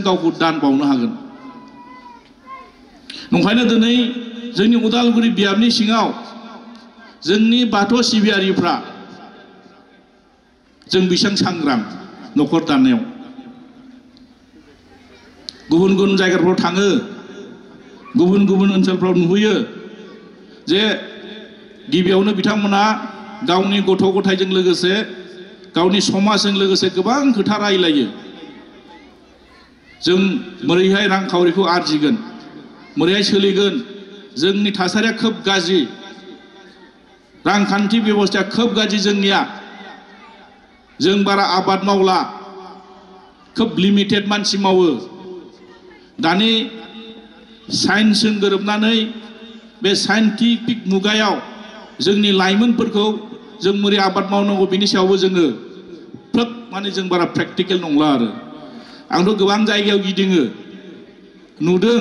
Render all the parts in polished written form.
गावखौ दान बावनो हागोन नंखायनो दिनै जोंनि उदालगुरि बियाबनि सिङाव जोंनि बाथौ सिबियारिफ्रा जों बेसेबां सांग्रां न'खर दानायाव गुबुन गुबुन जायगाफ्राव थाङो गुबुन गुबुन ओनसोलफ्राव नुहैयो जे गिबियावनो बिथांमोना गावनि गथ' गथायजों लोगोसे गावनि समाजजों लोगोसे गोबां खोथा रायलायो जों बोरैहाय रांखावरिखौ आरजिगोन बोरैहाय सोलिगोन जोंनि थासारिया खोब गाज्रि रांखान्थि बेबस्थाया खोब गाज्रि जोंनिया जों बारा आबाद मावला खोब लिमिटेड मानसि मावो दानि साइन्सजों गोरोबनानै बे साइन्टिफिक मुगायाव जोंनि लाइमोनफोरखौ जों बोरै आबाद मावनांगौ बिनि सायावबो जोङो फ्रोब माने जों बारा प्रेक्टिकेल नंला आरो आंथ' गोबां जायगायाव गिदिङो नुदों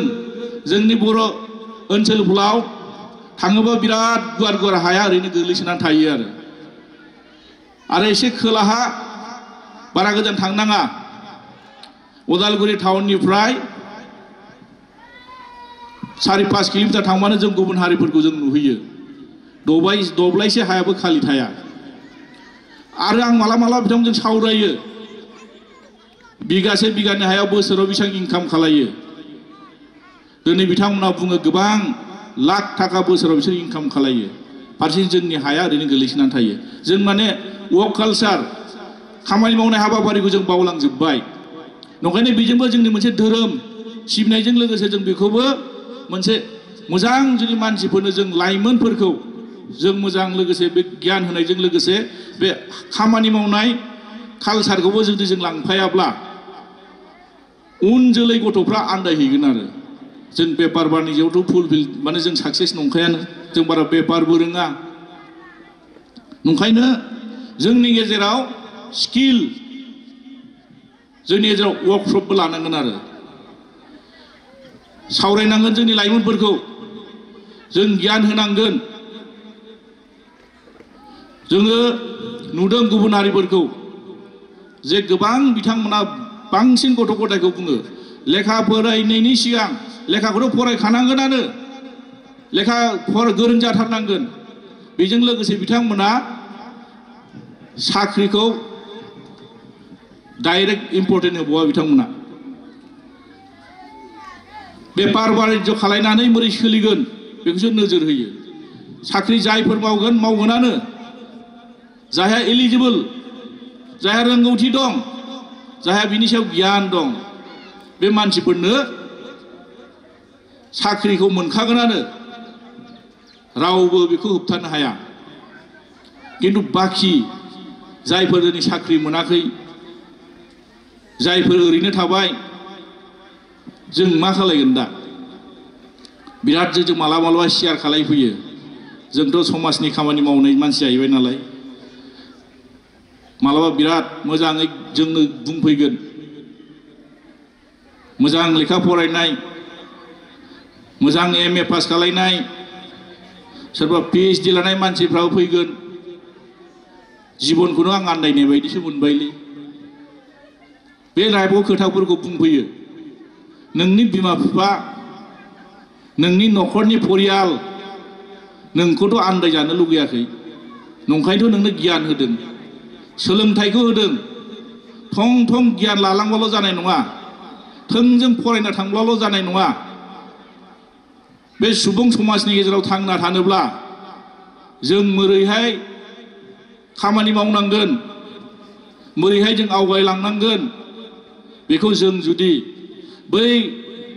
जोंनि बर' ओनसोलफोराव थाङोबा बिराद गुवार गुवार हाया ओरैनो गोग्लैसोनानै थायो आरो एसे खोलाहा बारा गोजान थांनाङा उदालगुरि टाउननिफ्राय 4-5 किल'मिटार थांबानो जों गुबुन हारिफोरखौ जों नुहैयो दब्लायसे हायाबो खालि थाया आरो आं मालाबा बिथांमोनजों सावरायो बिगासे बिगानि हायाव बोसोराव बेसेबां इनकाम खालायो दिनै बिथांमोना बुङो गोबां लाख थाखा बोसोराव बिसोर इनकाम खालायो फारसे जोंनि हाया ओरैनो गोलैसोनानै थायो जों माने वर्क कालचार खामानि मावनाय हाबाफारिखौ जों बावलांजोब्बाय नंखायनो बेजोंबो जोंनि मोनसे धोरोम सिबिनायजों लोगोसे जों बेखौबो मोनसे मोजां जुदि मानसिफोरनो जों लाइमोनफोरखौ जों मोजां लोगोसे बे गियान होनायजों लोगोसे बे खामानि मावनाय कालचारखौबो जुदि जों लांफायाब्ला उन जोलै गथ'फ्रा आन्दायहैगोन आरो जों पेपार बानिज्यआवथ' फुलफिल माने जों साक्सेस नंखायानो जों बारा पेपारबो रोङा नंखायनो जोंनि गेजेराव स्किल जोंनि गेजेराव वर्कशपबो लानांगोन आरो सावरायनांगोन जोंनि लाइमोनफोरखौ जों गियान होनांगोन जोङो नुदों गुबुन हारिफोरखौ जे गोबां बिथांमोना बांसिन गथ' गथायखौ बुङो लेखा फरायनायनि सिगां लेखाखौथ' फरायखानांगोनानो लेखा गोरों जाथारनांगोन बेजों लोगोसे बिथांमोना साख्रिखौ डाइरेक्ट इम्पर्टेन्ट होबावा बिथांमोना बेपार बानिज्य खालायनानै बोरै सोलिगोन बेखौसो नोजोर होयो साख्रि जायफोर मावगोनानो जायहा एलिजिबल जायहा रोंगौथि दं जायहा बिनि सायाव गियान दं बे मानसिफोरनो साख्रिखौ मोनखागोनानो रावबो बेखौ होबथानो हाया किन्तु बाखि जायफोर दिनै साख्रि मोनाखै जायफोर ओरैनो थाबाय जों मा खालायगोन दा बिराद जों मालाबा शेयार खालायफैयो जोंथ' समाजनि खामानि मावनाय मानसि जाहैबाय नालाय मालाबा बिराद मोजाङै जोंनो बुंफैगोन मोजां लेखा फरायनाय मोजां MA पास खालायनाय सोरबा PhD लानाय मानसिफ्राबो फैगोन जिबनखौनो आं आन्दायनाय बायदिसो मोनबायलै बे लाइफआव खोथाफोरखौ बुंफैयो नोंनि बिमा बिफा नोंनि न'खरनि परियाल नोंखौथ' आन्दायजानो लुगैयाखै नंखायनोथ' नोंनो गियान होदों सोलोंथाइखौ होदों थं थं गियान लालांबाल' जानाय नङा थोंजों फरायना थांब्लाल' जानाय नङा बे सुबुं समाजनि गेजेराव थांना थानोब्ला जों मोरैहाय खामानि मावनांगोन मोरैहाय जों आवगायलांनांगोन बेखौ जों जुदि बै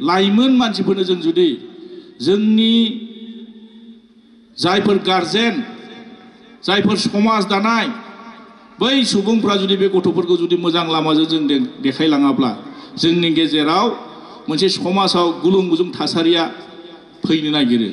लाइमोन मानसिफोरनो जों जुदि जोंनि जायफोर गारजेन जायफोर समाज दानाय बै सुबुंफ्रा जुदि बे गथ'फोरखौ जुदि मोजां लामाजों जों देखायलाङाब्ला जोंनि गेजेराव मोनसे समाजाव गुलुं गुजुं थासारिया फैनो नागिरो